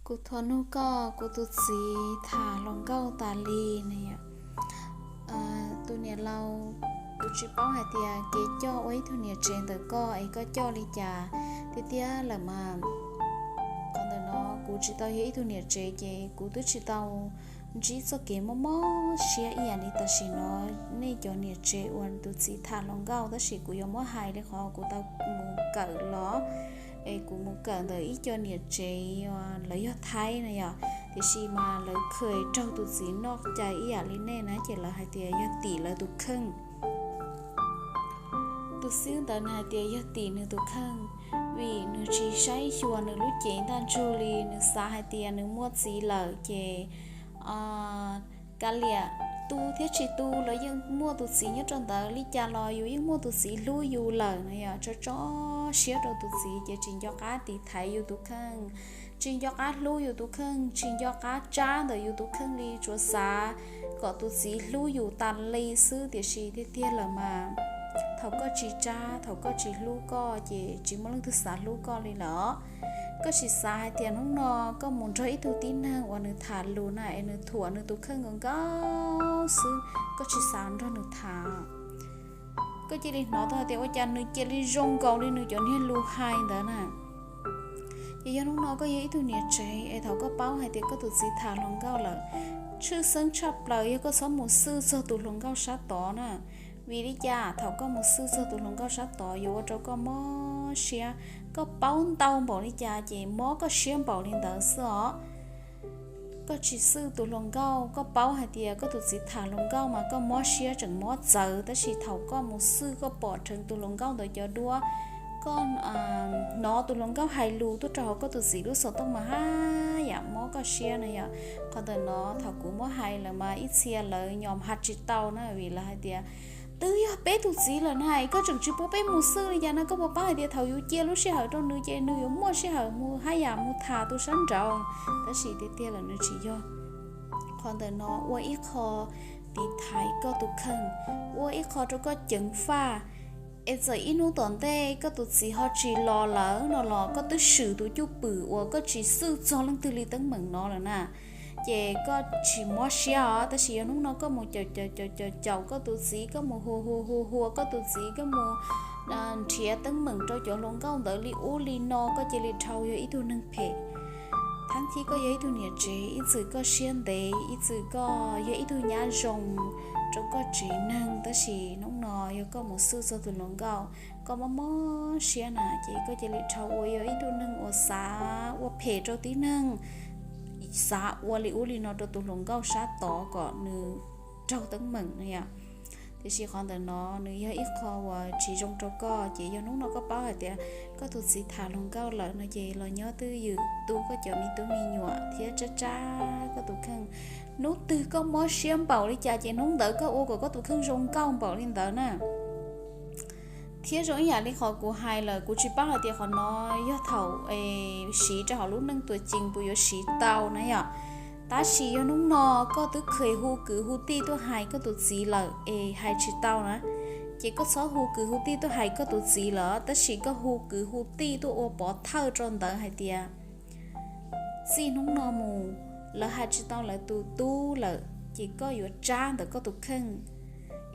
Kuv thov nug koj, kuv tus txiv tham hluas nkauj tas li ne yom. Tus niam laus, kuv tsis paub hais tias kev coj ua ib tug niam tsev ntawm koj es koj coj li cas tiag tiag lawm mas. Qhov ntawm no kuv tsis tau yog ib tug niam tsev ces kuv twb tsis tau ntsib txoj kev mob mob siab ib yam li tam sim no nej cov niam tsev uas tus txiv tham hluas nkauj, tab sis kuv yuav muab hais li qhov kuv tau mus kawm los, es kuv mus kawm ntawm ib co niam tsev uas lawv yog Thaib na yom, tiam sis mas lawv kheev raug tus txiv noj cai ib yam li nej na, ces lawv hais tias yog tim lawv tus kheej. Tus xib ntawd nws hais tias yog tim nws tus kheej, vim nws tsis saib xyuas nws lub cev ntaj ntsug li, nws xav hais tias nws muaj txiv lawm ces kav liam, tu thiab tsis tu los yeej muaj tus txiv nyob rau ntawd, li cas los yus yeej muaj tus txiv hlub yus lawm no yom. Tso tso siab rau tus txiv ces tsis nco qab tiv thaiv yus tus kheej, tsis nco qab hlub yus tus kheej, tsis nco qab tsab ntawm yus tus kheej li, tsuas xav kom tus txiv hlub yus tas li xwb. Tiam sis tiag tiag lawm mas, thaum koj tsis tsab, thaum koj tsis hlub koj ces tsis muaj leej twg xav hlub koj li lawm. Koj tsis xav hais tias hnub no koj mus nrog ib tug tib neeg uas nws tham lus na es nws thuam nws tus kheej nkaus nkaus xwb, koj tsis xav nrog nws tham. Koj cia li hnov tau hais tias ua cas nws cia li zoo nkaus li nws cov niag lus hais ntawd na. Ces yog hnub no koj yog ib tug niam tsev es thaum koj paub hais tias koj tus txiv tham hluas nkauj lawm, tshwj xeeb tshaj plaws yog koj txhob mus xwj txog tus hluas nkauj sab tod na. Vim li cas? Thaum koj mus xwj txog tus hluas nkauj sab tod yuav ua rau koj mob siab. Koj paub ntau npaum li cas ces mob koj siab npaum li ntawd xwb os. Koj tsis xwj tus hluas nkauj, koj paub hais tias koj tus txiv tham hluas nkauj mas koj mob siab tseem mob txawv, tab sis thaum koj mus xwj koj pom dheev tus hluas nkauj ntawd cov duab, koj hnov tus hluas nkauj hais lus tuaj rau hauv koj tus txiv lub xov tooj mas haj yam mob koj siab na yom. Qhov ntawm no thaum kuv muab hais lawm mas ib txhia lawv nyom has tsis tau na, vim lawv hais tias twb yog peb tus txiv lawm na, koj tseem tsis pub peb mus xwj li cas na, koj puas paub hais tias thaum yus cia lub sij hawm rau nws ces nws yuav muaj sij hawm mus haj yam mus tham tus sab nraud. Tab sis tiag tiag lawm nws tsis yog. Qhov ntawm no ua ib qho tiv thaiv koj tus kheej, ua ib qho rau koj ceev faj. Es txawm ib hnub tom ntej koj tus txiv ho tsis los lawm no los koj twb swm tus cwj pwm uas koj tsis xwj txog leej twg li teeb meem no lawm na, ces koj tsis mob siab os. Tab sis yog hnub no koj mus caum caum caum caum caum koj tus txiv, koj mus hu hu hu hu koj tus txiv, koj mus nrhiav teeb meem rau cov hluas nkauj ntawd li ub li no, koj cia li dhau yog ib tug neeg phem. Thaum ub koj yog ib tug niam tsev, ib txwm koj siab ntev, ib txwm koj yog ib tug nyab zoo rau koj tsev neeg, tab sis hnub no yog koj mus xwj txog tus hluas nkauj, koj mob mob siab na, ces koj cia li dhau ua yog ib tug neeg uas xav ua phem rau tib neeg, xav ua li ub li no rau tus hluas nkauj sab tod kom nws raug teeb meem na yom. Tiam sis qhov ntawm no nws yog ib qho uas tsis zoo rau koj, ces yog hnub no koj paub hais tias koj tus txiv tham hluas nkauj lawm no ces los nyob twj ywm tu koj cov me tub me nyuam thiab tsab tsab koj tus kheej. Hnub twg koj mob siab npaum li cas ces hnub ntawd koj ua kom koj tus kheej zoo nkauj npaum li ntawd na. Thiab zoo ib yam li qhov kuv hais lawm, kuv tsis paub hais tias qhov no yog thaum siv rau hauv lub neej tuam cees puas yuav siv tau na yom. Tab sis yog hnub no koj twb kheev hu kwv hu tij tuaj hais koj tus txiv lawm es hais tsis tau na, ces koj txhob hu kwv hu tij tuaj hais koj tus txiv lawm, tab sis koj hu kwv hu tij tuaj ua pov thawj rau ntawd hais tias txij hnub no mus lawv hais tsis tau lawv tus tub lawm, ces koj yuav tsab ntawm koj tus kheej.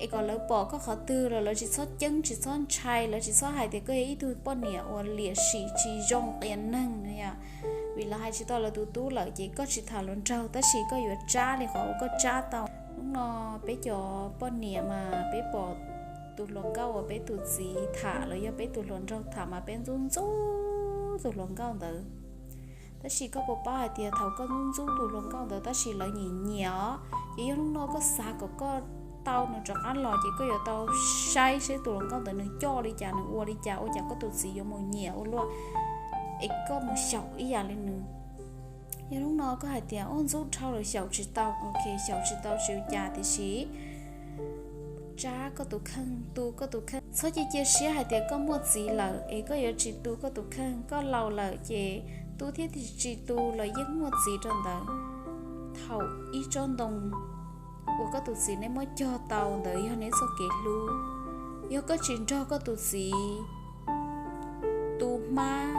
Es kom lawv pom koj qhov twg los lawv tsis txhob ceeb tsis txhob ntshai, lawv tsis txhob hais tias koj yog ib tug poj niam uas liam sim tsis zoo qias neeg na yom. Vim lawv hais tsis tau lawv tus tub lawm ces koj tsis tham hluas nraug, tab sis koj yuav tsab li qhov uas koj tsab tau. Hnub no peb cov poj niam mas peb pom tus hluas nkauj uas peb tus txiv tham los yog peb tus hluas nraug tham mas peb ntxub ntxub tus hluas nkauj ntawd. Tab sis koj puas paub hais tias thaum koj ntxub ntxub tus hluas nkauj ntawd tab sis lawv nyiam nyiam os, ces yog hnub no koj xav kom koj tau nws rov qab los ces koj yuav tau saib seb tus hluas nkauj ntawd nws coj li cas, nws ua li cas ua cas koj tus txiv yuav mus nyiam ua luaj, es koj mus xyaum ib yam li nws. Yog hnub no koj hais tias ua ntxub dhau lawm xyaum tsis tau, ok, xyaum tsis tau tsis ua cas, tiam sis tsab koj tus kheej, tu koj tus kheej. Txhob cia cia siab hais tias koj muaj txiv lawm es koj yuav tsis tu koj tus kheej. Koj laus lawm ces tu thiab tsis tu los yeej muaj txiv rau ntawd. Thaum ib tsob ntoo uas koj tus txiv neb muab cog tau ntawd yog neb txoj kev hlub. Yog koj tsis nrog koj tus txiv tu hmab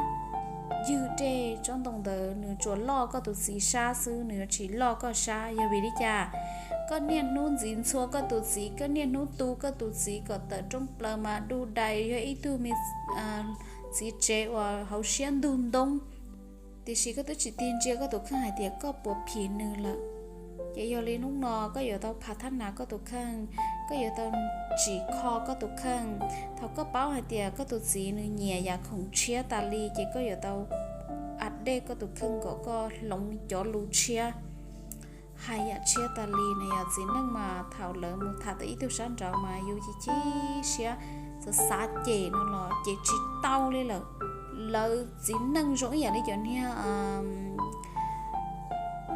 ywg dej tsob ntoo ntawd, nws tsuas loj koj tus txiv sab xwb, nws yuav tsis loj koj sab. Yog vim li cas? Koj niaj hnub ntxiv ntxhua koj tus txiv, koj niaj hnub tu koj tus txiv kom tawm rooj plaws mas du dais yog ib tug me txiv tsev uas hauv siab ntug ntoo. Tiam sis koj twb tsis tig ntsia koj tus kheej hais tias koj puas phim nws lawm. Ces yog li hnub no koj yuav tau phav thab nas koj tus kheej, koj yuav tau tsim kho koj tus kheej. Thaum koj paub hais tias koj tus txiv nws nyiam yam khoom tshiab tas li ces koj yuav tau a dej koj tus kheej kom koj hloov cov lus tshiab, hais yam tshiab tas li na. Yog txiv neej mas thaum lawv mus tham tau ib tug sab nraud mas yus ci ci siab, xav xav cem no los cem tsis tau li lawm. Lawv txiv neej zoo ib yam li cov niag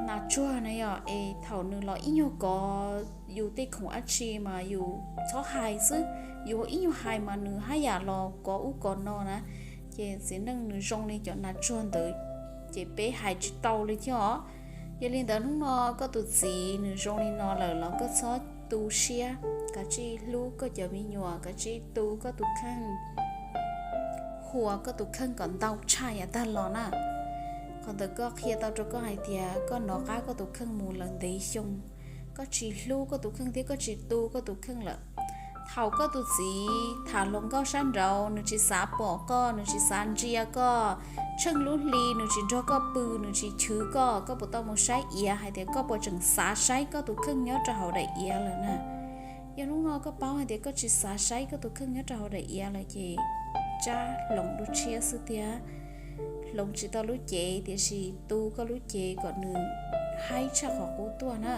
nas tsuag na yom, es thaum nws los ib nyuag kov yus tej khoom dab tsi mas yus txhob hais xwb, yus ib nyuag hais mas nws haj yam los kov ub kov no na. Ces txiv neej nws zoo li cov nas tsuag ntawd, ces peb hais tsis tau li thiab os. Yog li ntawd hnub no koj tus txiv nws zoo li no lawm los koj txhob tu siab, kav tsij hlub koj cov me nyuam, kav tsij tu koj tus kheej, huas koj tus kheej kom ntau tshaj yav tag los na. Qhov ntawd koj qhia tau rau koj hais tias koj nov qab koj tus kheej mus lawm ntev xyoo, koj tsis hlub koj tus kheej thiab koj tsis tu koj tus kheej lawm. Thaum koj tus txiv tham hluas nkauj sab nraud, nws tsis xav pom koj, nws tsis xav ntsia koj, tsheej lub hli nws tsis nrog koj pw, nws tsis chwv koj, koj puas tau mus saib iav hais tias koj puas tseem xav saib koj tus kheej nyob rau hauv daim iav lawm na? Yog hnub no koj paub hais tias koj tsis xav saib koj tus kheej nyob rau hauv daim iav lawm ces tsab hloov dua tshiab xwb tiag. Hloov tsis tau lub cev tiam sis tu koj lub cev kom nws haib tshaj qhov qub tuaj na.